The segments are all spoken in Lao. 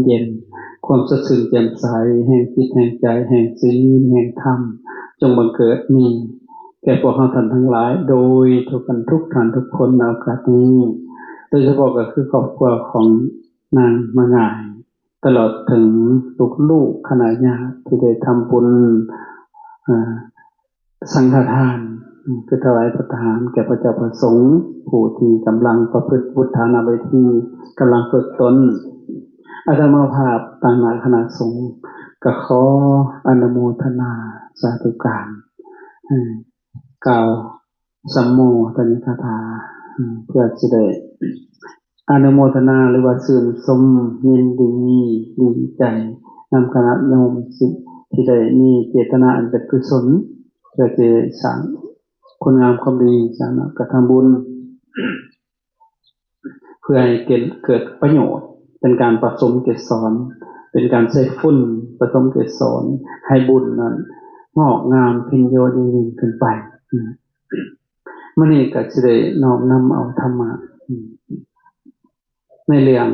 ເຢັນ, ຄວາມສົດຊື່ນແຈ່ມໃສແຫ່ງຈິດແຫ່ງໃຈ, ແຫ່ງສິນແຫ່ງທຳ ຈົ່ງບັງເກີດມີແກ່ພວກເຮົາທ່ານທັງຫຼາຍ ໂດຍທົ່ວກັນທຸກທ່ານທຸກຄົນໃນໂອກາດນີ້, ໂດຍສະເພາະກໍຄືຄອບຄົວຂອງນາງມາງ່າຍ ຕະຫຼອດເຖິງລູກໆຄະນະຍາດທີ່ໄດ້ທຳບຸນ ເອີ ສັງຄະທານ ຄືຖວາຍພັດຕາຫານແກ່ພະເຈົ້າພະສົງ ຜູ້ທີ່ກຳລັງປະພຶດບຸດຖານະວິທີ ກຳລັງຝຶກຕົນ. ອາດຕະມາພາບຕາງໜ້າຄະນະສົງ ກໍຂໍອະນຸໂມທະນາສາທຸການ ເອີ ກ່າວ ສຳໂມທະນິກາຖາ ເພື່ອຊິໄດ້ອະນຸໂມທະນາ ຫຼືວ່າຊື່ນຊົມຍິນດີ ດີໃຈນຳຄະນະໂຍມສິດ ທີ່ໄດ້ມີເຈດຕະນາອັນເປັນກຸສົນ ເພື່ອຈະສ້າງຄຸນງາມຄວາມດີ ສາມາດກະທຳບຸນ ເພື່ອໃຫ້ເກີດ ເກີດປະໂຫຍດ ເປັນການປະສົມເກດສອນ ເປັນການໃສ່ຝຸ່ນປະສົມເກດສອນ ໃຫ້ບຸນນັ້ນງອກງາມພິນໂຍງຍິ່ງຂຶ້ນໄປ. ມື້ນີ້ກໍຊິໄດ້ນ້ອມນຳເອົາທຳມະ ໃນເລື່ອງ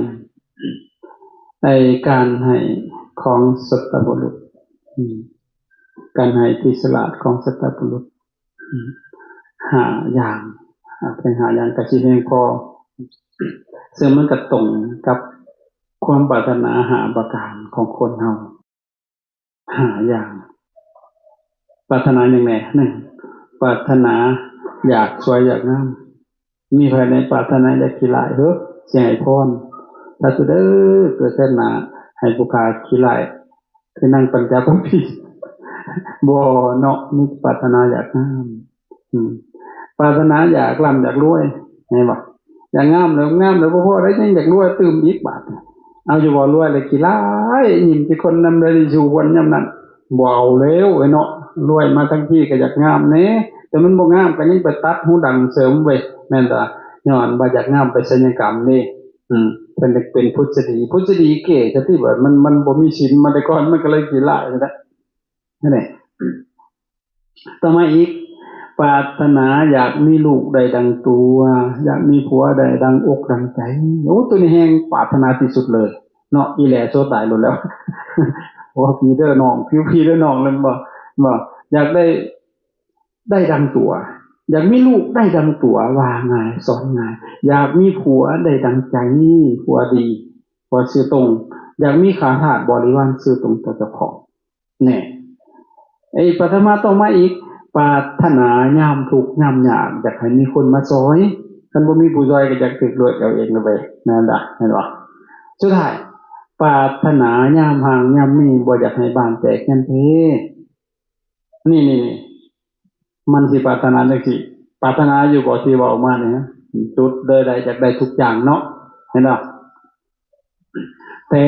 ໄອ້ການໃຫ້ຂອງສັດຕະບຸລຸດ ການໃຫ້ທີ່ສະຫຼາດຂອງສັດຕະບຸລຸດ ຫ້າຢ່າງ ເປັນຫ້າຢ່າງກະຊິພຽງພໍ ເຊິ່ງມັນກະຕົງກັບຄວາມປາດຖະໜາຫ້າປະການຂອງຄົນເຮົາ ຫ້າຢ່າງ. ປາດຖະໜາຫຍັງແດ່? ໜຶ່ງ ປາດຖະໜາຢາກສວຍຢາກງາມ. ມີໃຜໃນປາດຖະໜາຢາກຂີ້ລ້າຍ? ເຮີ ຊິໃຫ້ພອນ ສາທຸເດີ ເກີດຊາດໜ້າໃຫ້ຜູ້ຂ້າຂີ້ລ້າຍ ຄືນາງປັນຈາພະພີ ບໍ່ເນາະ ມີປາດຖະໜາຢາກງາມ. ອືມ ປາດຖະໜາຢາກລ່ຳຢາກລວຍ ແມ່ນບໍ່? ຢາກງາມແລ້ວ ງາມແລ້ວບໍ່ພໍໄດ໋ ຍັງຢາກລວຍຕື່ມອີກບາດ. ເອົາຢູ່ບໍ່? ລວຍແລ້ວຂີ້ລ້າຍ ຍິ້ມໃສ່ຄົນນຳໄດ້ສູ່ຄົນຍາມນັ້ນ ບໍ່ເອົາແລ້ວເອີຍເນາະ. ລວຍມາທັງທີກໍຢາກງາມແດ່ ແຕ່ມັນບໍ່ງາມກໍຍັງໄປຕັດຫູດັງເສີມເວີຍ ແມ່ນບໍ່? ຍ້ອນວ່າຢາກງາມໄປໄສຍະກຳເດ້. ອືມ ເພິ່ນເປັນພຸດສະດີ ພຸດສະດີເກສະຕິ ມັນ ມັນບໍ່ມີສິນມາແຕ່ກ່ອນ ມັນກໍເລີຍຂີ້ລ້າຍຊັ້ນແຫຼະ. ນັ້ນແຫຼະ ຕໍ່ມາອີກ ປາດຖະໜາຢາກມີລູກໄດ້ດັ່ງຕົວ ຢາກມີຜົວໄດ້ດັ່ງອົກດັ່ງໃຈ. ໂອ້ ໂຕນີ້ແຮງປາດຖະໜາທີ່ສຸດເລີຍເນາະ ອີແຫຼໂຊຕາຍໂລດແລ້ວ. ໂອ້ ພີເດີນ້ອງ ຜິວພີເດີນ້ອງ ແມ່ນບໍ່? ບໍ່ ຢາກໄດ້ ໄດ້ດັ່ງຕົວ ຢາກມີລູກໄດ້ດັ່ງຕົວ ວ່າງ່າຍສອນງ່າຍ. ຢາກມີຜົວໄດ້ດັ່ງໃຈ ຜົວດີ ຜົວຊື່ຕົງ. ຢາກມີຂ້າທາດບໍລິວານຊື່ຕົງຕໍ່ເຈົ້າຂອງ. ແນ່ ໄອ້ປະຖະມາຕໍ່ມາອີກ ປາດຖະໜາຍາມທຸກຍາມຍາກ ຢາກໃຫ້ມີຄົນມາຊ່ອຍ ຄັນບໍ່ມີຜູ້ຊ່ອຍກໍຢາກຖືກລວດເອົາເອງລະເວີຍ ແມ່ນດາ ແມ່ນບໍ່? ສຸດທ້າຍ ປາດຖະໜາຍາມຮ້າງຍາມມີ ບໍ່ຢາກໃຫ້ບ້ານແຕກເຮືອນເພ. ນີ້ໆໆ ມັນຊິປາດຖະໜາຈັ່ງຊີ້ ປາດຖະໜາຢູ່ບໍ່ທີ່ເວົ້າມານີ້? ຈຸດເລີຍໄດ້ ຢາກໄດ້ທຸກຢ່າງເນາະ ເຫັນບໍ່? ແຕ່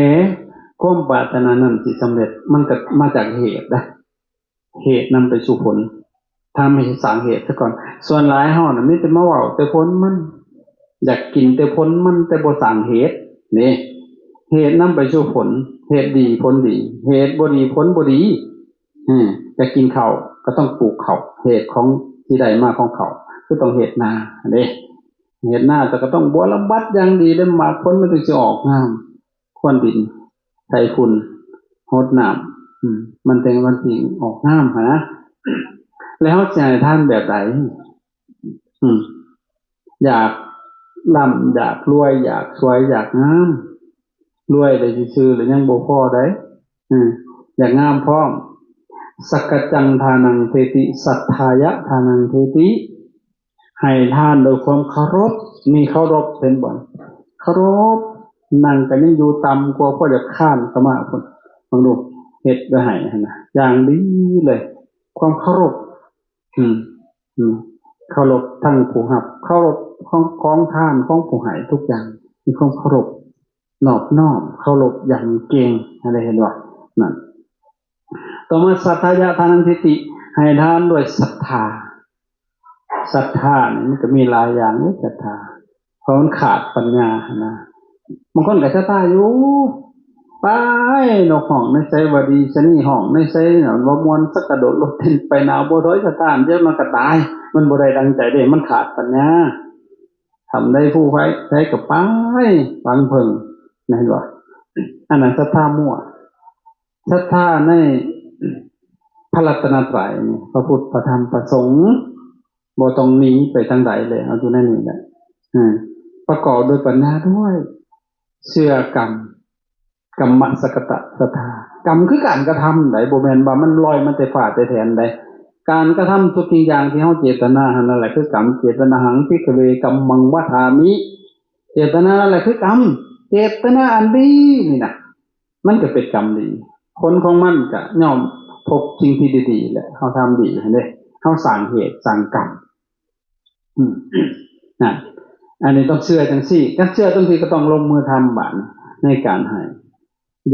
ຄວາມປາດຖະໜານັ້ນຊິສຳເລັດ ມັນກໍມາຈາກເຫດນະ ເຫດນຳໄປສູ່ຜົນ. ຖ້າໄມ່ສ້າງເຫດຊະກ່ອນ ສ່ວນຫຼາຍເຮົານະມີແຕ່ມາເວົ້າແຕ່ຜົນມັນ ຢາກກິນແຕ່ຜົນມັນ ແຕ່ບໍ່ສ້າງເຫດນີ້. ເຫດນຳໄປສູ່ຜົນ ເຫດດີຜົນດີ ເຫດບໍ່ດີຜົນບໍ່ດີ. ອືມ ຢາກກິນເຂົ້າກໍຕ້ອງປູກເຂົ້າ ເຫດຂອງທີ່ໄດ້ມາຂອງເຂົ້າຄືຕ້ອງເຮັດນາເດ້. ເຮັດນາແຕ່ກໍຕ້ອງບົວລະບັດຢ່າງດີເດ້ ໝາກຜົນມັນຈຶ່ງຊິອອກງາມ ຄວນດິນ ໃສ່ຝຸ່ນ ຫົດນ້ຳ ອືມ ມັນຈັ່ງ ມັນຈຶ່ງອອກງາມຫັ້ນນະ. ແລ້ວເຮົາຊິໃຫ້ທານແບບໃດ? ອືມ ຢາກລ່ຳ ຢາກລວຍ ຢາກສວຍ ຢາກງາມ ລວຍໄດ້ຊື່ໆ ແລ້ວຍັງບໍ່ພໍໃດ ອືມ ຢາກງາມພ້ອມ. ສັກກະຈັງທານັງເທຕິ ສັດທາຍະທານັງເທຕິ ໃຫ້ທານດ້ວຍຄວາມເຄົາລົບ ມີເຄົາລົບ ເຫັນບໍ່? ເຄົາລົບ ນັ່ງກໍຍັງຢູ່ຕ່ຳກວ່າ ພໍຢາກຄານເຂົ້າມາພຸ້ນ ເບິ່ງດູ ເຮັດໄວ້ໃຫ້ຫັ້ນນະ ຢ່າງດີເລີຍ ຄວາມເຄົາລົບ ອືມ ອືມ ເຄົາລົບທັງຜູ້ຮັບ ເຄົາລົບຂອງ ຂອງທານຂອງຜູ້ໃຫ້ ທຸກຢ່າງມີຄວາມເຄົາລົບ ນອບນ້ອມເຄົາລົບຢ່າງເກັ່ງ ຫັ້ນໄດ້ເຫັນບໍ່? ນັ້ນ ຕໍ່ມາ ສັດທາຍະທານັງເທຕິ ໃຫ້ທານດ້ວຍສັດທາ. ສັດທານີ້ມັນກໍມີຫຼາຍຢ່າງເດ້ ສັດທາ ເພາະມັນຂາດປັນຍາຫັ້ນນະ. ບາງຄົນກໍສັດທາຢູ່ ໄປ ນົກຮ້ອງໃນໄສວ່າດີ ຊະນີຮ້ອງໃນໄສວ່າມ່ວນ ສັກກະໂດດລົດເຕັ້ນໄປໜາວບໍ່ຖອຍ ສັດທາ ດຽວມັນກໍຕາຍ ມັນບໍ່ໄດ້ດັ່ງໃຈເດ້ ມັນຂາດປັນຍາ. ຖ້ຳໃດພູໃດ ໃດກໍໄປ ຫວັງເພິ່ງ ແມ່ນບໍ່? ໄປ ອັນນັ້ນສັດທາມົວ. ສັດທາໃນພະລັດຕະນະໄຕ ພະພຸດ ພະທຳ ພະສົງ ບໍ່ຕ້ອງໜີໄປທາງໃດເລີຍ ເຮົາຢູ່ໃນນີ້ແຫຼະ. ເອີ ປະກອບດ້ວຍປັນຍາດ້ວຍ ເຊື່ອກຳ ກຳມະສະກະຕະສັດທາ. ກຳຄືການກະທຳໃດ໋ ບໍ່ແມ່ນວ່າມັນລອຍມາແຕ່ຟ້າແຕ່ແຖນໃດ໋. ການກະທຳທຸກສິ່ງຢ່າງທີ່ເຮົາເຈດຕະນາຫັ້ນ ນັ້ນແຫຼະຄືກຳ. ເຈຕະນາຫັງ ພິກຂະເວ ກຳມັງ ວະຖາມິ. ເຈດຕະນານັ້ນແຫຼະຄືກຳ. ເຈດຕະນາອັນດີນີ້ນະ ມັນກໍເປັນກຳດີ. ຜົນຂອງມັນກໍຍ່ອມພົບສິ່ງທີ່ດີໆແຫຼະ. ເຮົາທຳດີຫັ້ນເດ້ ເຮົາສ້າງເຫດສ້າງກຳ. ອືມ ນັ້ນ ອັນນີ້ຕ້ອງເຊື່ອຈັ່ງຊີ້. ຄັນເຊື່ອຈັ່ງຊີ້ກໍຕ້ອງລົງມືທຳບາດໃນການໃຫ້.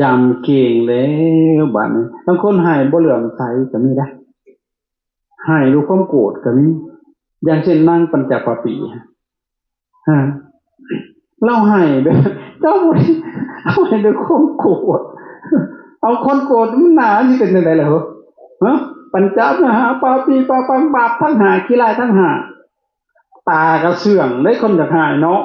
ຢ້ານເກັ່ງແລ້ວບາດນີ້ ບາງຄົນໃຫ້ບໍ່ເຫຼື້ອມໃສກໍມີໄດ໋. ໃຫ້ດ້ວຍຄວາມໂກດກໍມີ. ຢ່າງເຊັ່ນນາງປັນຈະປາປີ ຮະ ລາວໃຫ້ແບບ ເຈົ້າບໍ່ໄດ້ເອົາໃຫ້ດ້ວຍຄວາມໂກດ. ເອົາຄົນໂກດມັນໜ້າຊິເປັນຈັ່ງໃດລະເຮີ ຮະ? ປັນຈະມະຫາປາປີປາປັງ ບາບທັງຫ້າ ຂີ້ຮ້າຍທັງຫ້າ. ຕາກໍເຊື່ອງເດ້ ຄົນຢາກຮ້າຍເນາະ.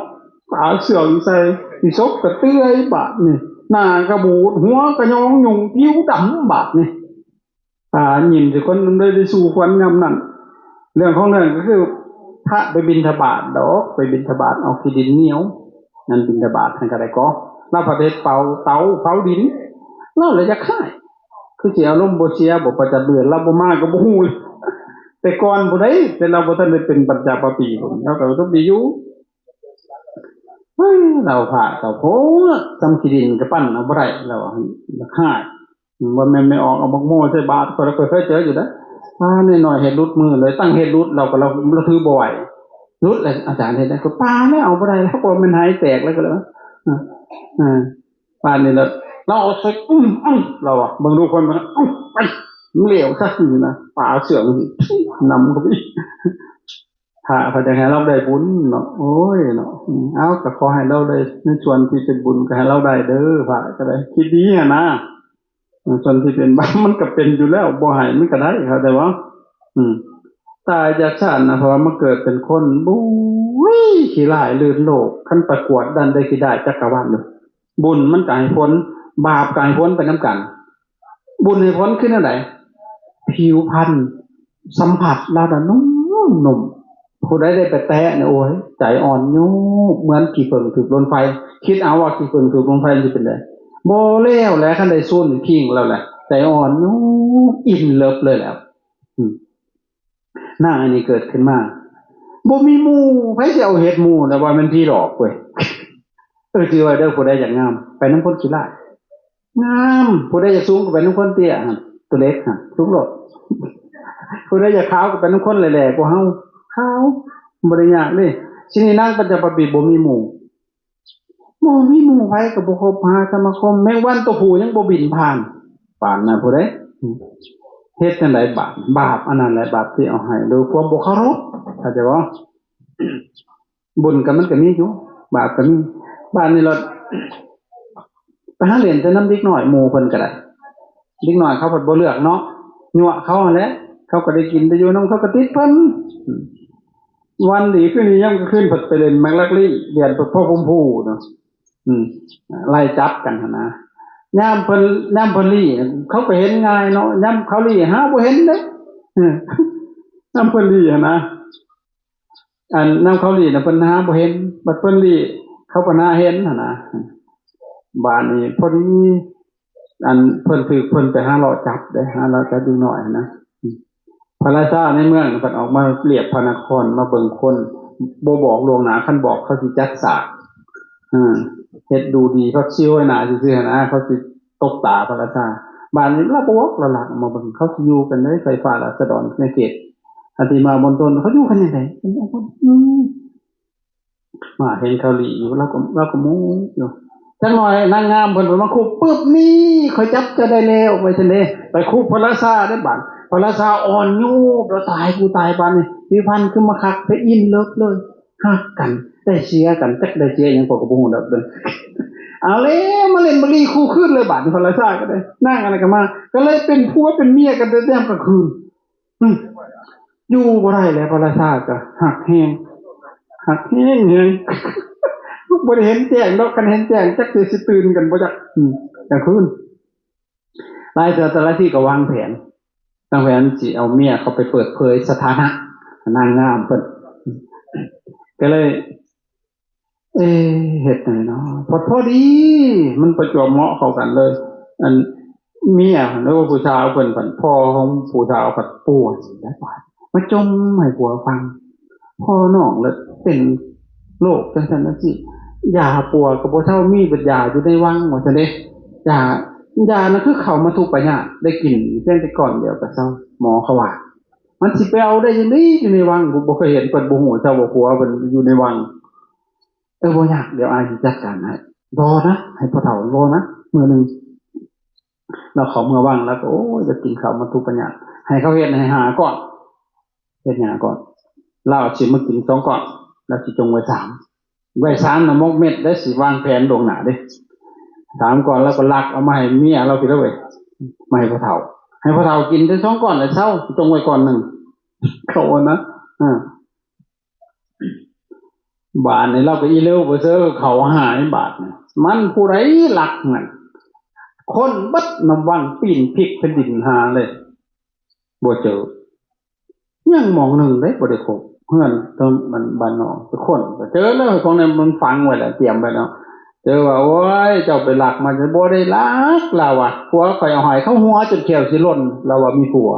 ຕາເຊື່ອງໃສ່ ຊິສົບກໍເປື່ອຍບາດນີ້. ໜ້າກໍບູດ ຫົວກໍຍອງຍຸ່ງ ຜິວດຳບາດນີ້. ຕາຍິ້ມໃສ່ຄົນ ມັນໄດ້ ໄດ້ສູ່ຂວັນຍາມນັ້ນ. ເລື່ອງຂອງເລື່ອງກໍຄື ພະໄປບິນທະບາດດອກ ໄປບິນທະບາດເອົາຂີ້ດິນໜຽວ ນັ້ນບິນທະບາດຫັ້ນກໍໄດ້ກໍ ລາວພັດເຮັດເຕົາ ເຕົາເຜົາດິນ ລາວລະຢາກຮ້າຍ ຄືຊິອາລົມບໍ່ເສຍບໍ່ປະຈຳເດືອນ ລາວບໍ່ມາກໍບໍ່ຮູ້. ແຕ່ກ່ອນພຸ້ນໃດ ແຕ່ລາວບໍ່ທັນໄດ້ເປັນປັນຈະປາປີພຸ້ນ ລາວກໍສົບດີຢູ່. ເຮີ້ຍ ລາວພະກໍໂພດ ສ່ຳຂີ້ດິນກໍປັ້ນເອົາບໍ່ໄດ້ ລາວວ່າ ຢາກຮ້າຍ. ບໍ່ແມ່ນແມ່ອອກເອົາບັກໂມໃສ່ບາດ ຂ້ອຍ ຂ້ອຍເຄີຍເຈີຢູ່ເດ້. ປານ້ອຍໆເຮັດຫຼຸດມືເລີຍ ຕັ້ງເຮັດຫຼຸດ ລາວກໍ ລາວ ລາວຖືບໍ່ໄຫວ ຫຼຸດແລ້ວ ອາຈານເຮັດແນວໃດ ກໍປາແລ້ວ ເອົາບໍ່ໄດ້ແລ້ວ ບໍ່ແມ່ນໄຫແຕກແລ້ວ ກໍເລີຍວ່າ ເອີ ປານນີ້ລະ ລາວເອົາໃສ່ ອືມ ອືມ ລາວວ່າ ເບິ່ງດູຄົນມັນ ອືມ ໄປ ມັນເຫຼວຊະ ນີ້ນະ ປາເຊື່ອງ ນຳເຂົ້າໄປອີກ. ພະເພິ່ນຢາກໃຫ້ເຮົາໄດ້ບຸນເນາະ ໂອ້ຍເນາະ ເອົາ ກໍຂໍໃຫ້ເຮົາໄດ້ໃນສ່ວນທີ່ເປັນບຸນ ກໍໃຫ້ເຮົາໄດ້ເດີ ພະກໍໄດ້ ຄິດດີຫັ້ນນະ. ສ່ວນທີ່ເປັນບາບມັນກໍເປັນຢູ່ແລ້ວ ບໍ່ໃຫ້ມັນກໍໄດ້ ເຂົ້າໃຈບໍ່? ອືມ ຕາຍຈາກຊາດນະ ເພາະວ່າມາເກີດເປັນຄົນ ບຸ້ຍ ຂີ້ຮ້າຍລື່ນໂລກ ຄັນປະກວດດັນໄດ້ຂີ້ດ້າຍຈັກກະວານຢູ່. ບຸນມັນກໍໃຫ້ຜົນ ບາບກໍໃຫ້ຜົນໄປນຳກັນ. ບຸນໃຫ້ຜົນຄືແນວໃດ? ຜິວພັນ ສຳຜັດລາວນະນຸ້ມໆ ຜູ້ໃດໄດ້ໄປແຕະນີ້ ໂອ້ຍ ໃຈອ່ອນໂຍບ ເໝືອນຂີ້ເຜິ້ງຖືກລົມໄຟ. ຄິດເອົາວ່າຂີ້ເຜິ້ງຖືກລົມໄຟມັນຊິເປັນໃດ? ບໍ່ແລ້ວແຫຼະ ຄັນໄດ້ຊູນຄີງແລ້ວແຫຼະ ໃຈອ່ອນໂຍບ ອິນເລິບເລີຍແຫຼະ. ອືມ ນາງອັນນີ້ເກີດຂຶ້ນມາ ບໍ່ມີໝູ່ ໃຜຊິເອົາເຮັດໝູ່ນະ ວ່າແມ່ນຜີຫຼອກເວີຍ. ເອີ ຈື່ໄວ້ເດີ ຜູ້ໃດຢາກງາມ ໄປນຳຄົນຂີ້ລ້າຍ ງາມ. ຜູ້ໃດຢາກສູງກໍໄປນຳຄົນເຕ້ຍຫັ້ນ ຕົວເລັກຫັ້ນ ສູງໂລດ. ຜູ້ໃດຢາກຂາວກໍໄປນຳຄົນແຫຼ້ໆກວ່າເຮົາ ຂາວ ບໍ່ໄດ້ຍາກເດ້. ຊິນີ້ນາງປັນຈະປາປີບໍ່ມີໝູ່ ບໍ່ມີໝູ່ໃຜກໍບໍ່ຄົບຫາສະມາຄົມ ແມງວັນຕົວຜູ້ຍັງບໍ່ບິນຜ່ານ ປານນັ້ນພຸ້ນເດ້. ເຮັດຈັ່ງໃດບາດ? ບາບອັນນັ້ນແຫຼະ ບາບທີ່ເອົາໃຫ້ໂດຍຄວາມບໍ່ເຄົາລົບ ເຂົ້າໃຈບໍ່? ບຸນກໍມັນກໍມີຢູ່ ບາບກໍມີ. ບາດນີ້ລະ ໄປຫາຫຼິ້ນແຕ່ນຳເດັກນ້ອຍໝູ່ເພິ່ນກໍໄດ້ ເດັກນ້ອຍເຂົາພັດບໍ່ເລືອກເນາະ ຍົວະເຂົາຫັ້ນແຫຼະ ເຂົາກໍໄດ້ກິນໄດ້ຢູ່ນຳ ເຂົາກໍຕິດເພິ່ນ. ອືມ ວັນດີຄືນດີ ຍາມກາງຄືນພັດໄປຫຼິ້ນໝາກລັກລີ້ ລຽນໄປພໍ່ພູມພູເນາະ. ອືມ ໄລ່ຈັບກັນຫັ້ນນະ ຍາມເພິ່ນ ຍາມເພິ່ນລີ້ ເຂົາກໍເຫັນງ່າຍເນາະ ຍາມເຂົາລີ້ຫາບໍ່ເຫັນເດ້. ເອີ ຍາມເພິ່ນລີ້ຫັ້ນນະ ອັນນຳເຂົາລີ້ນະ ເພິ່ນຫາບໍ່ເຫັນ ບັດເພິ່ນລີ້ ເຂົາກໍຫາເຫັນຫັ້ນນະ. ບາດນີ້ພໍດີ ອັນເພິ່ນຖືກ ເພິ່ນໄປຫາເລາະຈັບເດ້ ຫາເລາະຈັບເດັກນ້ອຍຫັ້ນນະ. ພະລາຊາໃນເມືອງເພິ່ນອອກມາລຽບພະນະຄອນ ມາເບິ່ງຄົນ ບໍ່ບອກລ່ວງໜ້າ ຄັນບອກເຂົາຊິຈັດສາກ ເອີ ເຮັດດູດີພັກຊິວໄວ້ໜ້າຊື່ໆຫັ້ນນະ ເຂົາຊິ ຕົບຕາພະລາຊາ. ບາດນີ້ລາວບໍ່ບອກ ລາວລັກອອກມາເບິ່ງ ເຂົາຊິຢູ່ກັນໃດ ໄຟຟ້າລາຊະດອນໃນເຂດ ອັນທີ່ມາບົນຕົ້ນ ເຂົາຢູ່ກັນຈັ່ງໃດ? ອືມ ມາເຫັນເຂົາລີ້ຢູ່ ລາວກໍ ລາວກໍໂມຢູ່. ຈັກໜ້ອຍນາງງາມເພິ່ນ ເພິ່ນມາຄຸບປຶບ ນີ້ ຂ້ອຍຈັບເຈົ້າໄດ້ແລ້ວ ວ່າຊັ້ນເດ້. ໄປຄຸບພະລາຊາເດ້ບາດ ພະລາຊາອ່ອນໂຍບ ລາວຕາຍ ກູຕາຍ ບາດນີ້ ຜິວພັນຄືມາຄັກແທ້ ອິນເລິບເລີຍ. ຮັກກັນ ໄດ້ເສຍກັນ ຈັກໄດ້ເສຍຫຍັງ ຂ້ອຍກໍບໍ່ຮູ້ດອກເດີ. ເອົາແລ້ວ ມາຫຼິ້ນບັກລີ້ຄູ່ຄືນເລີຍບາດນີ້ ພະລາຊາກໍໄດ້ ນາງອັນນັ້ນກໍມາ ກໍເລີຍເປັນຜົວເປັນເມຍກັນແຕ່ຍາມກາງຄືນ. ອືມ ຢູ່ບໍ່ໄດ້ແລ້ວ ພະລາຊາກໍຮັກແຮງ ຮັກແຮງໆ ບໍ່ໄດ້ເຫັນແຈ້ງດອກ ຄັນເຫັນແຈ້ງຈັກຊິ ຊິຕື່ນກັນບໍ່ຈັກ. ອືມ ກາງຄືນ. ຫຼາຍເທື່ອແຕ່ລະທີກໍວາງແຜນ ວາງແຜນຊິເອົາເມຍເຂົ້າໄປເປີດເຜີຍສະຖານະນາງງາມເພິ່ນ ກໍເລີຍ ເອ ເຮັດແນວໃດເນາະ ພໍ ພໍດີ ມັນປະຈວບເໝາະເຂົ້າກັນເລີຍ ອັນເມຍ ຫຼືວ່າຜູ້ສາວເພິ່ນ ພັດພໍ່ຂອງຜູ້ສາວພັດປ່ວຍ ມາຈົ່ມໃຫ້ຜົວຟັງ ພໍ່ນ້ອງລະເປັນໂລກຈັ່ງຊັ້ນຈັ່ງຊີ້ ຢາປົວກໍບໍ່ເຊົາ ມີບັດຢາຢູ່ໃນວັງວ່າຊັ້ນເດ້ ຢາ ຢານັ້ນຄືເຂົ້າມັດຖຸປະຍາດ ໄດ້ກິນພຽງແຕ່ກ້ອນດຽວກໍເຊົາ ໝໍເຂົາວ່າ ມັນຊິໄປເອົາໄດ້ຈັ່ງໃດຢູ່ໃນວັງ ຜູ້ບໍ່ເຄີຍເຫັນ ເພິ່ນບໍ່ຮູ້ຊະວ່າຜົວເພິ່ນຢູ່ໃນວັງ. ເອີ ບໍ່ຍາກ ດຽວອ້າຍຊິຈັດການໃຫ້ ລໍນະ ໃຫ້ພໍ່ເຖົ້າລໍນະ ມື້ໜຶ່ງ ລາວເຂົ້າເມືອວັງ ລາວກໍ ໂອ້ຍ ຢາກກິນເຂົ້າມັດຖຸປະຍາດ ໃຫ້ເຂົາເຮັດໃຫ້ຫ້າກ້ອນ ເຮັດຫ້າກ້ອນ ລາວຊິມາກິນສອງກ້ອນ ລາວຊິຈົ່ງໄວ້ສາມ ໄວ້ສາມນະ ໝົກເມັດໄດ້ ຊິວາງແຜນລ່ວງໜ້າເດ້ ສາມກ້ອນ ລາວກໍລັກເອົາມາໃຫ້ເມຍລາວກິນເລີຍ ມາໃຫ້ພໍ່ເຖົ້າ ໃຫ້ພໍ່ເຖົ້າກິນໄດ້ສອງກ້ອນ ແລ້ວເຊົາ ຈົ່ງໄວ້ກ້ອນໜຶ່ງ ເຂົານະ ເອີ ບາດນີ້ລາວກໍອີເລີວບໍ່ເຊີ ເຂົາຫາຍບາດນີ້ ມັນຜູ້ໃດລັກຫັ້ນ ຄົ້ນເບິດນຳວັງ ປີ້ນພິກແຜ່ນດິນຫາເລີຍ ບໍ່ເຈີ ຍັງໝ່ອງໜຶ່ງເດ້ ບໍ່ໄດ້ຄົບ ເຮືອນຕອນມັນບ້ານນອກ ໄປຄົ້ນກໍເຈີເລີຍ ຂອງນັ້ນມັນຝັງໄວ້ແລ້ວ ຕຽມໄວ້ແລ້ວ ເຈີວ່າ ໂອ້ຍ ເຈົ້າໄປລັກມາ ບໍ່ໄດ້ລັກ ລາວວ່າ ຜົວຂ້ອຍເອົາໃຫ້ ເຂົາຫົວຈົນແຂ້ວຊິຫຼົ່ນ ລາວວ່າມີຜົວ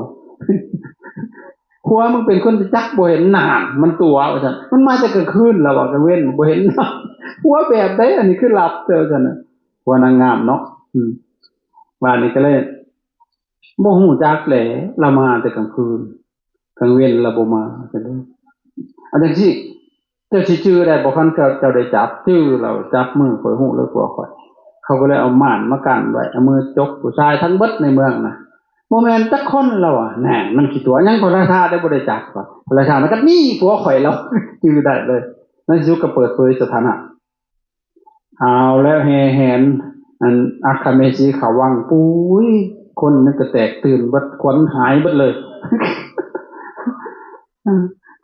ຜົວມຶງເປັນຄົນຈັກບໍ່ເຫັນ ນານ ມັນຕົວະວ່າຊັ້ນ ມັນມາແຕ່ກາງຄືນ ລາວວ່າ ກາງເວັນບໍ່ເຫັນ ຜົວແບບໃດ ອັນນີ້ຄືລັບເດີ ວ່າຊັ້ນນະ ຜົວນາງງາມເນາະ ອືມ ບາດນີ້ກໍເລີຍບໍ່ຮູ້ຈັກແຫຼະ ລາວມາແຕ່ກາງຄືນ ກາງເວັນລາວບໍ່ມາ ວ່າຊັ້ນເດີ ອັນຈັ່ງຊີ້ ເຈົ້າຊິຈື່ໄດ້ບໍ່ ຄັນເຈົ້າໄດ້ຈັບ ຈື່ລາວ ຈັບມືຂ້ອຍ ຮູ້ເລີຍຜົວຂ້ອຍ ເຂົາກໍເລີຍເອົາມ່ານມາກັ້ນໄວ້ ເອົາມືຈົກ ຜູ້ຊາຍທັງເບິດໃນເມືອງນະ ບໍ່ແມ່ນຈັກຄົນ ລາວວ່າ ແນ່ ມັນຂີ້ຕົວະ ຍັງພະລາຊາໄດ້ບໍ່ໄດ້ຈັບ ພະລາຊານະ ກໍນີ້ຜົວຂ້ອຍ ລາວຈື່ໄດ້ເລີຍ ໃນທີ່ສຸດກໍເປີດເຜີຍສະຖານະ ເອົາແລ້ວ ແຫ່ແຫນ ອັນ ອັຄຄະເມສີເຂົ້າວັງ ປຸ້ຍ ຄົນນັ້ນກໍແຕກຕື່ນເບິດ ຂວັນຫາຍເບິດເລີຍ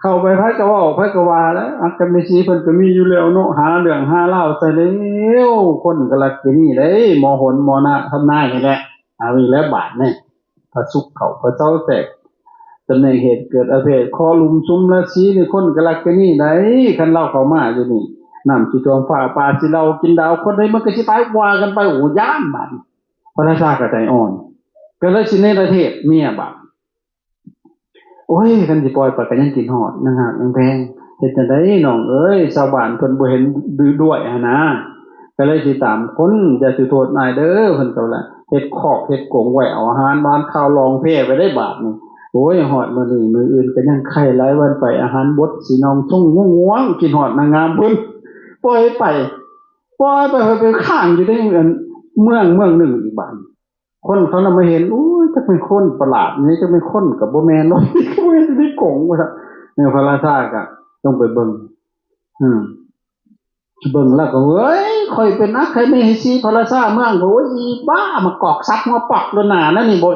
ເຂົ້າໄປໃຜກໍເວົ້າ ໃຜກໍວ່າແຫຼະ ອັຄຄະເມສີເພິ່ນກໍມີຢູ່ແລ້ວເນາະ ຫາເລື່ອງຫາລາວໃສ່ແລ້ວ ຄົນກໍລັກຈະໜີໄດ໋ ໝໍໂຫນໝໍນາ ທຳນາຍໃຫ້ແຫຼະ ເອົາອີກແລ້ວບາດນີ້ ພະສຸກເຂົ້າ ພະເສົາແຊກ ຕຳແໜ່ງເຫດເກີດອາເພດ ເຄາະລຸ່ມຊຸມລາສີນີ້ ຄົນກໍລັກຈະໜີໄດ໋ ຄັນລາວເຂົ້າມາຢູ່ນີ້ ນ້ຳຊິຖ້ວມຟ້າ ປາຊິເລົາກິນດາວ ຄົນໃດມັນກໍຊິຕາຍ ວ່າກັນໄປ ໂອ້ ຢ້ານບາດນີ້ ພະລາຊາກໍໃຈອ່ອນ ກໍເລີຍຊິເນລະເທດເມຍບາດ ໂອ້ຍ ຄັນຊິປ່ອຍໄປກໍຍັງຄິດຮອດ ນາງຮັກນາງແພງ ເຮັດຈັ່ງໃດນ້ອງເອີຍ ຊາວບ້ານເພິ່ນບໍ່ເຫັນດ້ວຍຫັ້ນນາ ກໍເລີຍຊິຕາມຄົນ ຢ່າຖືໂທດອ້າຍເດີ ເພິ່ນກໍວ່າ ເຮັດຄອກເຮັດກົງໄວ້ ເອົາອາຫານຫວານຄາວລອງແພໄວ້ໄດ້ບາດນີ້ ໂອ້ຍ ຮອດມື້ນີ້ມື້ອື່ນກໍຍັງໄຄຫຼາຍວັນໄປ ອາຫານບົດ ສີໜອງທຸ່ງງ່ວງໆ ຄິດຮອດນາງງາມເພິ່ນ ປ່ອຍໄປ ປ່ອຍໄປ ໄປຄ້າງຢູ່ໃນ ອັນ ເມືອງເມືອງໜຶ່ງອີກບາດ ຄົນເຂົານຳມາເຫັນ ໂອ້ຍ ຈັກແມ່ນຄົນປະຫຼາດນີ້ ຈັກແມ່ນຄົນກໍບໍ່ແມ່ນເນາະ ບໍ່ແມ່ນຢູ່ໃນກົງວ່າຊັ້ນ ເອີ ພະລາຊາກໍຕ້ອງໄປເບິ່ງ ອືມ ເບິ່ງແລ້ວກໍ ເອີຍ ຂ້ອຍເປັນອັກຄະເມຫິສີພະລາຊາເມືອງ ໂອ້ຍ ອີບ້າ ມາກອກສັບຫົວປອກໂລດໜ້ານັ້ນນີ້ບໍ່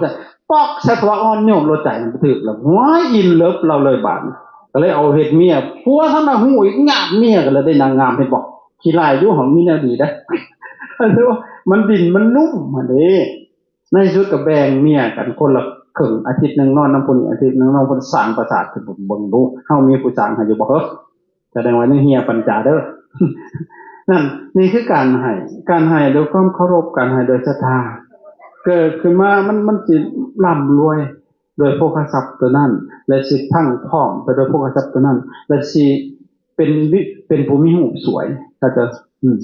ປອກໃສ່ພະອ່ອນໂຍມໂລດ ໃຈມັນບໍ່ຖືກແລ້ວ ໂອ້ຍ ອິນເລິບລາວເລີຍບາດນີ້ ກໍເລີຍເອົາເຮັດເມຍ ຜົວທັງນະຮູ້ອີກ ຍາດເມຍກໍເລີຍໄດ້ນາງງາມ ເຫັນບໍ່ ຂີ້ຮ້າຍຢູ່ ຫາກມີແນວດີໄດ໋ ມັນດິ້ນມັນລຸ່ມຫັ້ນເດ້ ໃນທີ່ສຸດກໍແບ່ງເມຍກັນຄົນລະເຄິ່ງ ອາທິດໜຶ່ງນອນນຳຜູ້ນີ້ ອາທິດໜຶ່ງນອນຜູ້ ສ້າງປາສາດຂຶ້ນ ເບິ່ງດູ ເຮົາມີຜູ້ສ້າງໃຫ້ຢູ່ບໍ່ເຮີ ສະແດງວ່າຍັງເຮຍປັນຈາເດີ ນັ້ນ ນີ້ຄືການໃຫ້ ການໃຫ້ດ້ວຍຄວາມເຄົາລົບ ການໃຫ້ດ້ວຍສັດທາ ເກີດຂຶ້ນມາ ມັນ ມັນຊິລ່ຳລວຍດ້ວຍໂພຄະຊັບໂຕນັ້ນ ແລະ ຊິພັ່ງພ້ອມໄປດ້ວຍໂພຄະຊັບໂຕນັ້ນ ແລະ ຊິເປັນ ເປັນຜູ້ມີຮູບສວຍ ເຂົາເຈົ້າ ອືມ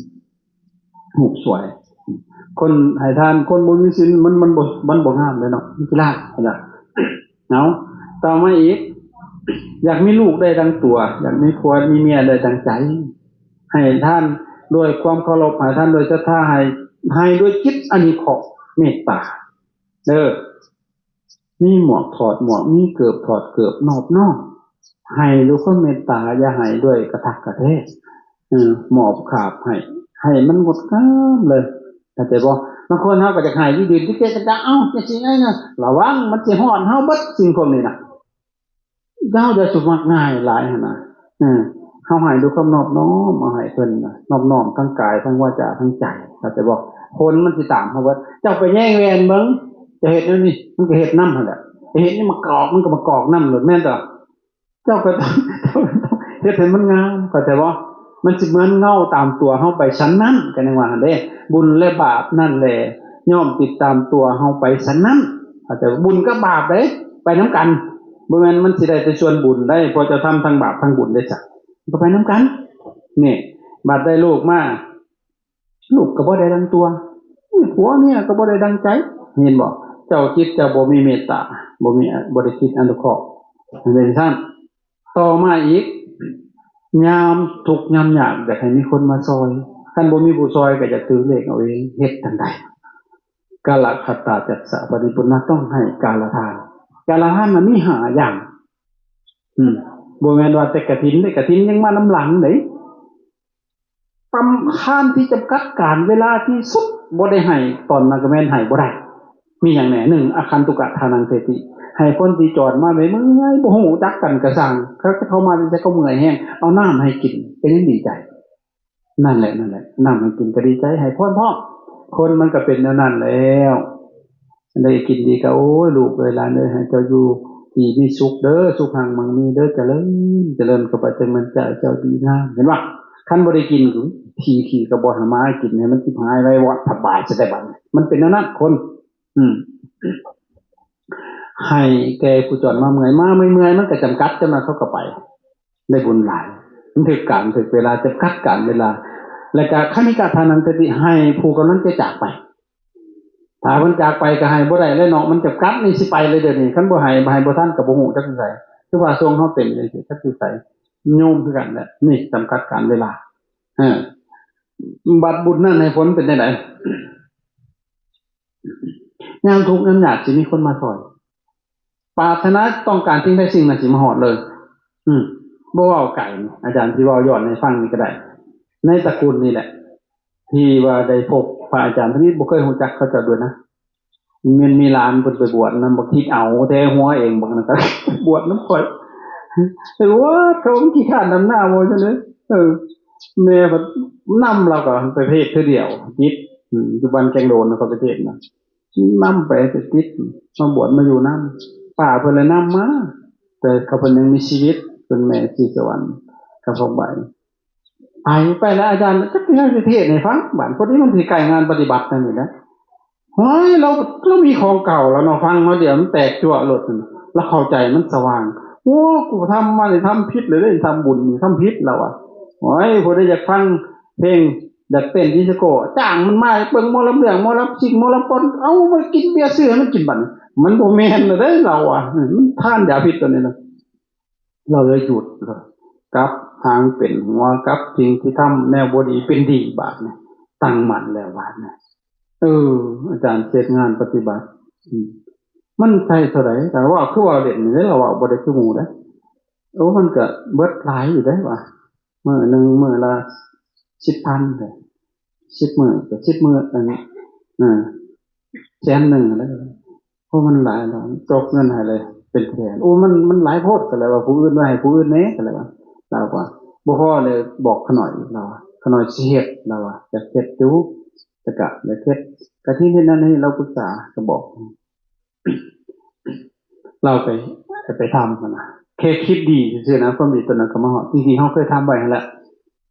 ຮູບສວຍ ຄົນໃຫ້ທານ ຄົນບໍ່ມີສິນ ມັນ ມັນບໍ່ ມັນບໍ່ງາມເດ້ເນາະ ມັນຂີ້ລ້າຍຫັ້ນນະ ເອົາ ຕໍ່ມາອີກ ຢາກມີລູກໄດ້ດັ່ງຕົວ ຢາກມີຜົວມີເມຍໄດ້ດັ່ງໃຈ ໃຫ້ທານດ້ວຍຄວາມເຄົາລົບ ໃຫ້ທານດ້ວຍສັດທາ ໃຫ້ ໃຫ້ດ້ວຍຈິດອະນຸເຄາະເມດຕາ ເດີ ມີໝວກຖອດໝວກ ມີເກີບຖອດເກີບ ນອບນ້ອມ ໃຫ້ດ້ວຍຄວາມເມດຕາ ຢ່າໃຫ້ດ້ວຍກະທັກກະແທກ ເອີ ມອບຂາບໃຫ້ ໃຫ້ມັນງົດງາມເລີຍ ເຂົ້າໃຈບໍ່? ບາງຄົນເຮົາກໍຢາກໃຫ້ຢູ່ດີ ຕິເກະກະຈະ ເອົ້າ ຈັ່ງຊີ້ໄດ໋ນະ ລະວັງ ມັນຊິຮອດເຮົາເບິດ ສິ່ງພວກນີ້ນະ ເຮົາຢ່າສຸມັກງ່າຍຫຼາຍຫັ້ນນະ ເອີ ເຮົາໃຫ້ດ້ວຍຄວາມນອບນ້ອມ ເຮົາໃຫ້ເພິ່ນນະ ນອບນ້ອມທັງກາຍ ທັງວາຈາ ທັງໃຈ ເຂົ້າໃຈບໍ່? ຜົນມັນຊິຕາມເຮົາເບິດ. ເຈົ້າໄປແຍງແວ່ນເບິ່ງ ເຈົ້າເຮັດແນວນີ້ ມັນກໍເຮັດນຳຫັ້ນແຫຼະ. ເຮັດນີ້ມາກອກ ມັນກໍມາກອກນຳໂລດ ແມ່ນບໍ່? ເຈົ້າກໍຕ້ອງເຮັດໃຫ້ມັນງາມ ເຂົ້າໃຈບໍ່? ມັນຊິເໝືອນເງົາຕາມຕົວເຮົາໄປຊັ້ນນັ້ນ ກໍຍັງວ່າຫັ້ນເດ້. ບຸນ ແລະ ບາບນັ້ນແຫຼະ ຍ່ອມຕິດຕາມຕົວເຮົາໄປຊັ້ນນັ້ນ ເຂົ້າໃຈບໍ່? ບຸນກັບບາບເດ້ ໄປນຳກັນ ບໍ່ແມ່ນມັນຊິໄດ້ແຕ່ສ່ວນບຸນໄດ໋ ເພາະເຈົ້າທຳທັງບາບທັງບຸນເດ້ ສະ ມັນກໍໄປນຳກັນ. ນີ້ ບາດໄດ້ລູກມາ ລູກກໍບໍ່ໄດ້ດັ່ງຕົວ ຜົວເມຍກໍບໍ່ໄດ້ດັ່ງໃຈ ເຫັນບໍ່? ເຈົ້າ ຈິດເຈົ້າບໍ່ມີເມດຕາ ບໍ່ມີ ບໍ່ໄດ້ຄິດອະນຸເຄາະ ມັນເປັນຊັ້ນ. ຕໍ່ມາອີກ ຍາມທຸກຍາມຍາກ ຢາກໃຫ້ມີຄົນມາຊ່ອຍ ຄັນບໍ່ມີຜູ້ຊ່ອຍກໍຢາກຖືເລກເອົາເອງ ເຮັດຈັ່ງໃດ? ກາລະຄະຕາຈັດສະປະຕິປຸນນະ ຕ້ອງໃຫ້ກາລະທານ. ກາລະທານນະມີຫ້າຢ່າງ ອືມ ບໍ່ແມ່ນວ່າແຕ່ກະຖິນເດ້ ກະຖິນຍັງມານຳຫຼັງເດ້. ສຳຄັນທີ່ຈຳກັດການເວລາທີ່ສຸດ ບໍ່ໄດ້ໃຫ້ຕອນນັ້ນກໍແມ່ນໃຫ້ບໍ່ໄດ້. ມີຫຍັງແດ່? ໜຶ່ງ ອາຄັນຕຸກະທານັງເສຕິ ໃຫ້ຄົນທີ່ຈອນມາເມື່ອຍໆ ບໍ່ຮູ້ຈັກກັນກໍຊ່າງ ເຂົາ ເຂົາມາແຕ່ເຂົາເມື່ອຍແຮງ ເອົານ້ຳໃຫ້ກິນກໍຍັງດີໃຈ. ນັ້ນແຫຼະ ນັ້ນແຫຼະ ນ້ຳໃຫ້ກິນກໍດີໃຈ ໃຫ້ພອນພ້ອມ. ຄົນມັນກໍເປັນແນວນັ້ນແລ້ວ. ໄດ້ກິນດີກໍ ໂອ້ຍ ລູກເອີຍ ຫຼານເອີຍ ໃຫ້ເຈົ້າຢູ່ດີມີສຸກເດີ ສຸຂັງມັງມີເດີ ຈະເລີນ ຈະເລີນເຂົ້າໄປ ແຕ່ມັນຈະເຈົ້າດີງາມ ເຫັນບໍ່? ຄັນບໍ່ໄດ້ກິນ ຂີ້ ຂີ້ກໍບໍ່ໃຫ້ມາກິນ ໃຫ້ມັນຊິບຫາຍໄວວອດ ສະບາຍ ສະແຕ່ບັດນີ້ ມັນເປັນແນວນັ້ນຄົນ ອືມ ໃຫ້ແກ່ຜູ້ຈອນມາເມື່ອຍ ມາເມື່ອຍໆ ມັນກໍຈຳກັດ ຈຳນວນເຂົາກໍໄປ ໄດ້ບຸນຫຼາຍ ມັນຖືກການຖືກເວລາ ຈຳກັດການເວລາ ແລະກະຄະນິກະທານັງເສຕິ ໃຫ້ຜູ້ກຳລັງຈະຈາກໄປ. ຖ້າເພິ່ນຈາກໄປກໍໃຫ້ບໍ່ໄດ້ແລ້ວເນາະ ມັນຈຳກັດນີ້ ຊິໄປເລີຍດຽວນີ້ ຄັນບໍ່ໃຫ້ ໃຫ້ບໍ່ທັນກໍບໍ່ຮູ້ຈັກຢູ່ໃສ ຄືວ່າຊ່ວງເຮົາເຕັມຈັ່ງຊີ້ ຈັກຢູ່ໃສ ໂຍມຄືກັນແຫຼະ ນີ້ຈຳກັດການເວລາ. ເອີ ບັດບຸນນັ້ນໃຫ້ຜົນເປັນຈັ່ງໃດ? ຍາມທຸກຍາມຍາກຊິມີຄົນມາຊ່ອຍ ປາດຖະໜາຕ້ອງການສິ່ງໃດສິ່ງນັ້ນຊິມາຮອດເລີຍ. ອືມ ບໍ່ເວົ້າໄກ ອາຈານຊິເວົ້າຍ້ອນໃຫ້ຟັງນີ້ກໍໄດ້ ໃນຕະກຸນນີ້ແຫຼະ ທີ່ວ່າໄດ້ພົບພະອາຈານທຳອິດ ບໍ່ເຄີຍຮູ້ຈັກເຂົາເຈົ້າດ້ວຍນະ ແມ່ນມີຫຼານເພິ່ນໄປບວດນຳບັກທິດ ເອົາແຕ່ຫົວເອງ ບັກນັ້ນກໍບວດນຳຂ້ອຍ ແຕ່ວ່າເຂົາຂີ້ຄ້ານດຳນາບໍ່ຊັ້ນເດີ. ເອີ ແມ່ເພິ່ນນຳລາວກໍໄປເທດເທື່ອດຽວ ຕິດ ອືມ ຢູ່ບ້ານແກງໂດນ ເຂົາໄປເທດນະ ນຳໄປຕິດ ມາບວດມາຢູ່ນຳ ປ້າເພິ່ນລະນຳມາ ແຕ່ເຂົາເພິ່ນຍັງມີຊີວິດ ເພິ່ນແມ່ສີສະຫວັນກັບພວກໃບ ໄປ ໄປແລ້ວອາຈານຈັກຊິເຮັດໃຫ້ຟັງ ບາດພໍດີມັນຊິໃກ້ງານປະຕິບັດນັ້ນນີ້ແຫຼະ ໂອ້ຍ ລາວ ລາວມີຂອງເກົ່າແລ້ວເນາະ ຟັງມາດຽວມັນແຕກຈົວະໂລດ ລາວເຂົ້າໃຈ ມັນສະຫວ່າງ ໂອ້ ກູທຳມານີ້ທຳຜິດເລີຍເດ້ ທຳບຸນນີ້ທຳຜິດ ລາວວ່າ ໂອ້ຍ ຜູ້ໃດຢາກຟັງເພງ ຢາກເຕັ້ນດິສໂກ້ ຈ້າງມັນມາເບິ່ງໝໍລຳເລື່ອງ ໝໍລຳຊິງ ໝໍລຳກ່ອນ ເອົາມາກິນເບຍ ຊື້ໃຫ້ມັນກິນບັດນີ້ ມັນບໍ່ແມ່ນແລ້ວເດ້ ລາວວ່າ ມັນທານຢາພິດຕົວນີ້ນະ ລາວເລີຍຢຸດ ກັບຫາງເປັນຫົວ ກັບສິ່ງທີ່ທຳແນວບໍ່ດີເປັນດີ ບາດນີ້ຕັ້ງໝັ້ນແລ້ວ ບາດນີ້ ເອີ ອາຈານເຮັດງານປະຕິບັດ ອືມ ມັນໃຊ້ເທົ່າໃດ ແຕ່ວ່າຄືວ່າເຫຼັ້ນນີ້ເດ້ ລາວເວົ້າບໍ່ໄດ້ຄືໝູ່ເດ້ ໂອ້ ມັນກະເບິດຫຼາຍຢູ່ເດ້ວ່າ ມື້ໜຶ່ງມື້ລະສິບພັນເດ້ ສິບມື້ກໍສິບມື້ ອັນ ເອີ ແສນໜຶ່ງຫັ້ນແຫຼະ ໂອ້ ມັນຫຼາຍເນາະ ຕົກເງິນໃຫ້ເລີຍເປັນແສນ ໂອ້ ມັນ ມັນຫຼາຍໂພດ ກໍເລີຍວ່າຜູ້ອື່ນວ່າໃຫ້ຜູ້ອື່ນແດ່ ກໍເລີຍວ່າ ລາວວ່າບໍ່ພໍເລີຍ ບອກຂະໜ້ອຍອີກ ລາວວ່າ ຂະໜ້ອຍຊິເຮັດ ລາວວ່າ ຢາກເຮັດຢູ່ ແຕ່ກະຢາກເຮັດ ກະທີ່ເຮັດນັ້ນເຮັດ ລາວປຶກສາ ກໍບອກ ລາວໄປ ໄປທຳຫັ້ນນະ ແຄ່ຄິດດີຊື່ໆນະ ຄວາມດີຕົວນັ້ນກໍມາຮອດ ທີ່ເຮົາເຄີຍທຳໄວ້ຫັ້ນແຫຼະ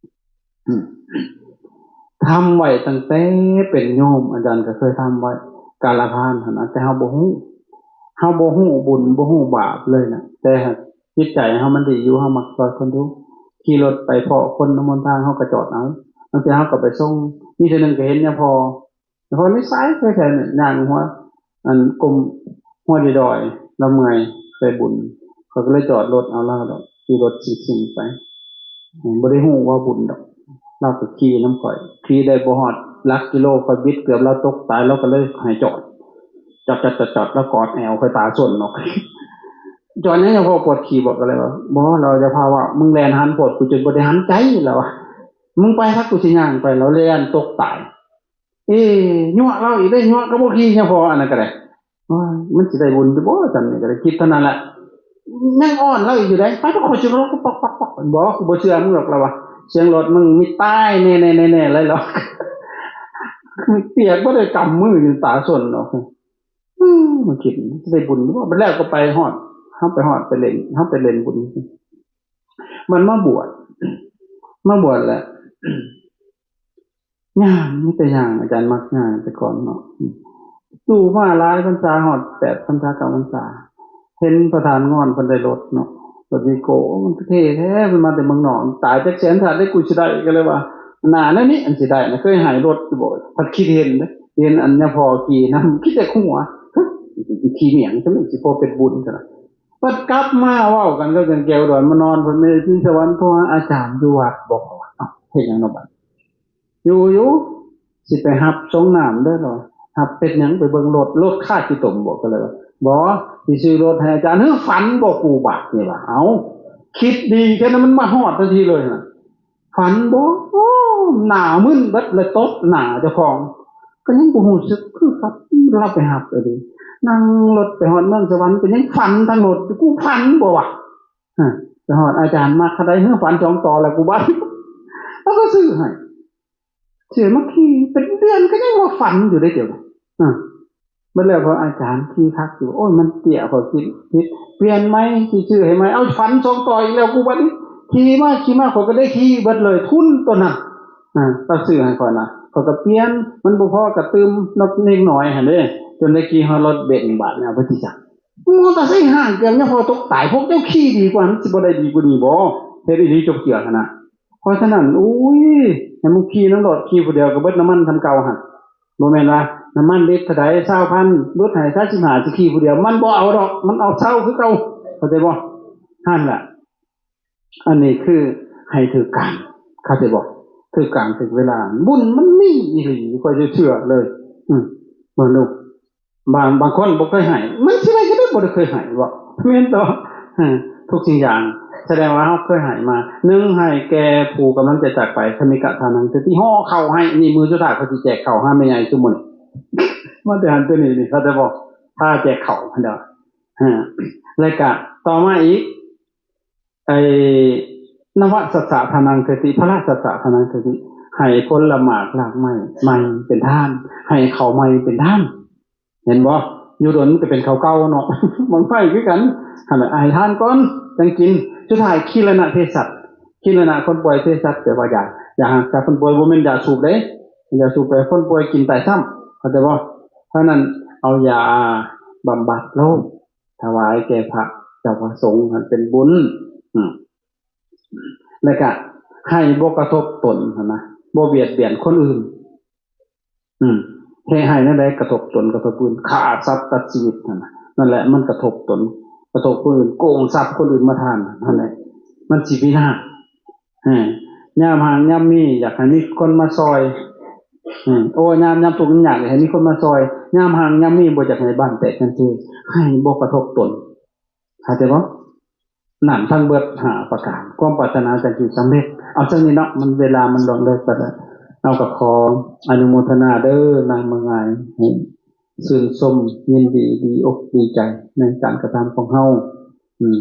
ອືມ ທຳໄວ້ຕັ້ງແຕ່ເປັນໂຍມ ອາຈານກໍເຄີຍທຳໄວ້ ກາລະທານຫັ້ນນະ ແຕ່ເຮົາບໍ່ຮູ້ ເຮົາບໍ່ຮູ້ບຸນ ບໍ່ຮູ້ບາບເລີຍນະ ແຕ່ຫາກຈິດໃຈເຮົາມັນດີຢູ່ ເຮົາມັກຊ່ອຍຄົນຢູ່ ຂີ່ລົດໄປພໍ້ຄົນນຳຫົນທາງ ເຮົາກໍຈອດເອົາ ບາງເທື່ອເຮົາກໍໄປສົ່ງ ມີເທື່ອໜຶ່ງກໍເຫັນຍາພໍ່ ເພາະນິໄສຄືກັນ ຍ່າງຫົວ ອັນ ກົ້ມຫົວດອຍໆ ລາວເມື່ອຍໄປບຸນ ຂ້ອຍກໍເລີຍຈອດລົດເອົາລາວດອກ ຂີ່ລົດຊິງໆໄປ ບໍ່ໄດ້ຮູ້ວ່າບຸນດອກ ລາວກໍຂີ່ນຳຂ້ອຍ ຂີ່ໄດ້ບໍ່ຮອດຫຼັກກິໂລ ຂ້ອຍບິດເກືອບລາວຕົກຕາຍ ລາວກໍເລີຍໃຫ້ຈອດ ຈອດໆໆ ລາວກອດແອວຂ້ອຍຕາສົນເນາະ ຈອດຫຍັງ ເຈົ້າພໍ່ປວດຂີ້ບໍ ກໍເລີຍວ່າ ບໍ່ ລາວ ຢ່າພາເວົ້າ ມຶງແລ່ນຫັນໂພດ ກູຈົນບໍ່ໄດ້ຫັນໃຈ ລາວວ່າ ມຶງໄປຊະ ກູຊິຍ່າງໄປ ລາວແລ່ນຕົກຕາຍ ເອີ ຍົວະລາວອີກເດ້ ຍົວະກໍບໍ່ຂີ່ ຍາພໍ່ອັນນັ້ນກໍໄດ້ ໂອ້ຍ ມັນຊິໄດ້ບຸນຢູ່ບໍ່ ຊ່ຳນີ້ກໍໄດ້ ຄິດເທົ່ານັ້ນແຫຼະ ຍັງອ້ອນລາວອີກຢູ່ເດ້ ໄປ ໄປ ຂ້ອຍຊິລົງປັກໆໆ ບໍ່ ກູບໍ່ເຊື່ອມຶງດອກ ລາວວ່າ ສຽງລົດມຶງມີຕາຍແນ່ໆໆໆ ເລີຍລາວ ປຽກບໍ່ໄດ້ກຳມືຈົນຕາສົນອອກ. ອືມ ມາຄິດ ຊິໄດ້ບຸນບໍ່? ບັດແລ້ວກໍໄປຮອດ ເຮົາໄປຮອດໄປເຫຼັ້ນ ເຮົາໄປເຫຼັ້ນບຸນ. ມັນມາບວດ ມາບວດແລ້ວ ຍ່າງ ມີແຕ່ຍ່າງ ອາຈານມັກຍ່າງແຕ່ກ່ອນເນາະ. ຢູ່ມາຫຼາຍພັນສາ ຮອດແປດພັນສາ ເກົ້າພັນສາ ເຫັນປະທານງອນເພິ່ນໄດ້ລົດເນາະ ລົດວີໂກ້ ໂອ້ ມັນເທ່ແທ້ ເພິ່ນມາແຕ່ເມືອງນອກ ຕາຍຈັກແສນຊາດໄດ້ ກູຊິໄດ້ ກໍເລີຍວ່າ ໜ້າແນວນີ້ອັນຊິໄດ້ນະ ເຄີຍໃຫ້ລົດຢູ່ບໍ່? ພັດຄິດເຫັນເດ້ ເຫັນອັນຍາພໍ່ຂີ່ນຳ ຄິດແຕ່ຫົວ ຂີ່ໝ້ຽງຊັ້ນ ຊິພໍເປັນບຸນຊັ້ນນະ. ບັດກັບມາເວົ້າກັນກັບຈັນແກ້ວອຸດອນ ມານອນເພິ່ນ ແມ່ນທີ່ສະຫວັນ ໂທຫາອາຈານຢູ່ວັດບໍ່? ເອົ້າ ເຮັດຫຍັງເນາະບັດ? ຢູ່ ຢູ່ ຊິໄປຮັບສົ່ງນ້ຳເດີ ລາວວ່າ. ຮັບເຮັດຫຍັງ? ໄປເບິ່ງລົດ ລົດຄາດຂີ້ຕົມບໍ່? ກໍເລີຍວ່າ ບໍ່ ຊິຊື້ລົດໃຫ້ອາຈານ. ເຮີ ຝັນບໍ່ກູບາດນີ້ວ່າ. ເອົ້າ ຄິດດີແຄ່ນັ້ນ ມັນມາຮອດທັນທີເລີຍຫັ້ນນະ. ຝັນບໍ່? ໂອ້ ໜ້າມຶນເບິດ ແລ້ວຕົບໜ້າເຈົ້າຂອງ ກໍຍັງບໍ່ຮູ້ສຶກຄືກັບ ລາວໄປຮັບເອົາເດ້. ນັ່ງລົດໄປຮອດເມືອງສະຫວັນ ກໍຍັງຝັນທັງລົດ ກູຝັນບໍ່ວະ? ຮະ ໄປຮອດອາຈານມັກເທົ່າໃດ ເຮີ ຝັນສອງຕໍ່ແລ້ວກູບາດ ລາວກໍຊື້ໃຫ້ ຊື້ມາຂີ່ເປັນເດືອນ ກໍຍັງວ່າຝັນຢູ່ເດ້ດຽວນີ້. ອາ ບັດແລ້ວພໍອາຈານຂີ່ຄັກຢູ່ ໂອ້ຍ ມັນເຕ້ຍ ຂ້ອຍຄິດຜິດ ປ່ຽນໃໝ່ ຊິຊື້ໃຫ້ໃໝ່. ເອົາ ຝັນສອງຕໍ່ອີກແລ້ວກູບາດນີ້ ຂີ່ມາ ຂີ່ມາ ຂ້ອຍກໍໄດ້ຂີ່ເບິດເລີຍ ທຶນໂຕນັ້ນ. ອາ ລາວຊື້ໃຫ້ຂ້ອຍນະ ຂ້ອຍກໍປ່ຽນ ມັນບໍ່ພໍກໍຕື່ມນຳເດັກນ້ອຍຫັ້ນເດ້ ຈົນໄດ້ຂີ່ຮອດລົດເບັນບາດນີ້ ເອົາໄປຕິຈັກ ມໍເຕີໄຊຫ້າງເກືອບຍັງພໍຕົກຕາຍ ພວກເຈົ້າຂີ່ດີກວ່າ ມັນຊິບໍ່ໄດ້ດີກວ່ານີ້ບໍ? ເຮັດອີ່ຫຼີຈົບເຈື່ອຫັ້ນນະ. ເພາະສະນັ້ນ ໂອ້ຍ ໃຫ້ມັນຂີ່ນຳໂລດ ຂີ່ຜູ້ດຽວກໍເບິດນ້ຳມັນສ່ຳເກົ່າຫັ້ນ. ບໍ່ແມ່ນວ່ານ້ຳມັນລິດເທົ່າໃດ ຊາວພັນ ຫຼຸດໃຫ້ຊາວສິບຫ້າ ຊິຂີ່ຜູ້ດຽວ ມັນບໍ່ເອົາດອກ ມັນເອົາເຊົາຄືເກົ່າ ເຂົ້າໃຈບໍ່? ຫັ້ນລະ ອັນນີ້ຄືໃຫ້ຖືກການ ເຂົ້າໃຈບໍ່? ຖືກການຖືກເວລາ ບຸນມັນມີອີ່ຫຼີ ຂ້ອຍເຊື່ອເລີຍ. ອືມ ເບິ່ງດູ ບາງ ບາງຄົນບໍ່ເຄີຍໃຫ້ ມັນຊິໄດ້ ກໍໄດ້ບໍ່ໄດ້ເຄີຍໃຫ້ບໍ? ແມ່ນບໍ່? ເອີ ທຸກສິ່ງຢ່າງ ສະແດງວ່າເຮົາເຄີຍໃຫ້ມາ. ໜຶ່ງ ໃຫ້ແກ່ຜູ້ກຳລັງຈະຈາກໄປ ຄະມິກະທານັງ ທີ່ຫໍ່ເຂົ້າໃຫ້ ນີ້ມື້ສຸດທ້າຍ ເຂົາຊິແຈກເຂົ້າຫາແມ່ໃຫຍ່ຊຸມມື້ນີ້ ມາແຕ່ຫັ້ນແຕ່ນີ້ນີ້ ເຂົ້າໃຈບໍ່? ພາແຈກເຂົ້າຫັ້ນດອກ. ເອີ ແລ້ວກະຕໍ່ມາອີກ ໄອ້ ນະວະສັດສະທານັງເຂຕິ ພະລະສັດສະທານັງເຂຕິ ໃຫ້ຜົນລະໝາກລາກໄມ້ໃໝ່ເປັນທານ ໃຫ້ເຂົ້າໃໝ່ເປັນທານ. ເຫັນບໍ່? ຢູ່ດົນມັນກໍເປັນເຂົ້າເກົ່າເນາະ ໝາກໄມ້ຄືກັນ. ຫັ້ນແຫຼະ ໃຫ້ທານກ່ອນ ຈັ່ງກິນ. ສຸດທ້າຍ ຄີລະນະເພສັດ ຄີລະນະຄົນປ່ວຍ ເພສັດ ແປວ່າຢາ ຢາຮັກສາຄົນປ່ວຍ ບໍ່ແມ່ນຢາສູບເດ້. ຢາສູບໄປຄົນປ່ວຍກິນຕາຍຊ້ຳ ເຂົ້າໃຈບໍ່? ເພາະນັ້ນ ເອົາຢາບຳບັດໂລກ ຖວາຍແກ່ພະເຈົ້າພະສົງ ຫັ້ນເປັນບຸນ. ອືມ ແລ້ວກະໃຫ້ບໍ່ກະທົບຕົນຫັ້ນນະ ບໍ່ບຽດບຽນຄົນອື່ນ. ອືມ ເຮັດໃຫ້ແນວໃດກະທົບຕົນກະທົບຜູ້ອື່ນ ຂ້າສັດຕັດຊີວິດຫັ້ນນະ ນັ້ນແຫຼະ ມັນກະທົບຕົນກະທົບຜູ້ອື່ນ ໂກງຊັບຄົນອື່ນມາທານ ຫັ້ນແຫຼະ ມັນຊິພິນາດ. ເອີ ຍາມຫາງຍາມມີ ຢາກໃຫ້ມີຄົນມາຊ່ອຍ. ເອີ ໂອ້ ຍາມ ຍາມທຸກຍາມຍາກ ຢາກໃຫ້ມີຄົນມາຊ່ອຍ. ຍາມຫາງຍາມມີ ບໍ່ຢາກໃຫ້ບ້ານແຕກກັນເສຍ. ໃຫ້ບໍ່ກະທົບຕົນ ເຂົ້າໃຈບໍ່? ນັ້ນ ທັງເບິດຫ້າປະການ ຄວາມປາດຖະໜາຈັ່ງຊິສຳເລັດ. ເອົາ ຈັ່ງນີ້ເນາະ ມັນ ເວລາມັນລ່ວງເລີກໄປແລ້ວ. ເອົາ ກໍຂໍອະນຸໂມທະນາເດີ ນາງມະງາຍ ໃຫ້ຊື່ນຊົມ ຍິນດີ ດີອົກດີໃຈໃນການກະທຳຂອງເຮົາ. ອືມ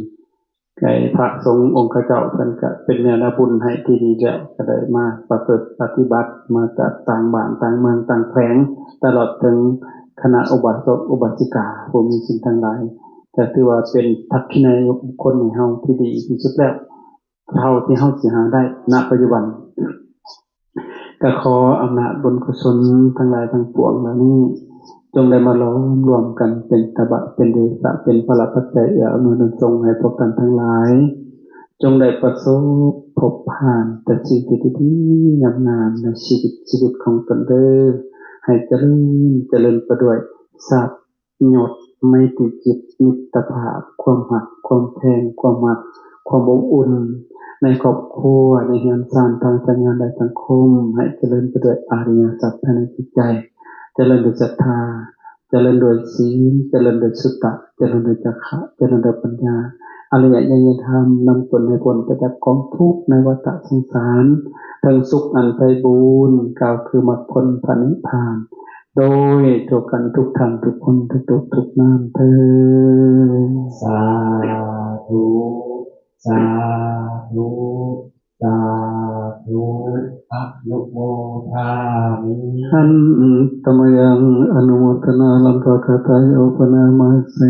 ໃຫ້ພະສົງອົງຄະເຈົ້າ ເພິ່ນກະເປັນແນວນຳບຸນໃຫ້ທີ່ດີແລ້ວ ກະໄດ້ມາປະພຶດປະຕິບັດ ມາຈາກຕ່າງບ້ານຕ່າງເມືອງຕ່າງແຂວງ ຕະຫຼອດເຖິງຄະນະອຸບາສົກອຸບາສິກາ ຜູ້ມີສິນທັງຫຼາຍ ກະຖືວ່າເປັນທັກຂິນາຍະບຸກຄົນໃຫ້ເຮົາທີ່ດີທີ່ສຸດແລ້ວ ເທົ່າທີ່ເຮົາຊິຫາໄດ້ນະປັດຈຸບັນ. ກະຂໍອຳນາດບຸນກຸສົນທັງຫຼາຍທັງປວງເຫຼົ່ານີ້ ຈົ່ງໄດ້ມາຫຼອມລວມກັນເປັນຕະບະ ເປັນເດຊະ ເປັນພະລະປັດໄຈ ເອື້ອອຳນວຍໜູນສົ່ງໃຫ້ພວກທ່ານທັງຫຼາຍ ຈົ່ງໄດ້ປະສົບພົບຜ່ານແຕ່ສິ່ງທີ່ດີໆງາມໆໃນຊີວິດ ຊີວິດຂອງຕົນເດີ ໃຫ້ຈະເລີນ ຈະເລີນໄປດ້ວຍຊັບ ຍົດ ໄມຕີຈິດ ມິດຕະພາບ ຄວາມຮັກ ຄວາມແພງ ຄວາມຮັກ ຄວາມອົບອຸ່ນ ໃນຄອບຄົວ ໃນເຮືອນຊານ ທາງການງານ ແລະ ສັງຄົມ ໃຫ້ຈະເລີນໄປດ້ວຍອະລິຍະຊັບພາຍໃນຈິດໃຈ, ຈະເລີນດ້ວຍສັດທາ, ຈະເລີນດ້ວຍສີນ, ຈະເລີນດ້ວຍສຸຕະ, ຈະເລີນດ້ວຍຈາຄະ, ຈະເລີນດ້ວຍປັນຍາ, ອະລິຍະຍະຍະທຳ ນຳຕົນໃຫ້ພົ້ນໄປຈາກກອງທຸກໃນວັດຕະສົງສານ, ເຖິງສຸກອັນໄພບູນ ກ່າວຄືມັກຜົນພະນິບພານ ໂດຍທົ່ວກັນທຸກທ່ານທຸກຄົນ ທຸກໆນາມເທີນ. ສາທຸ ສາທຸ ສາທຸ. ອະນຸໂມທາມິ ຫັນຕະມະຍັງ ອະນຸໂມທະນາ ລັມພະກະຕາໂຍ ປະນາມາເສ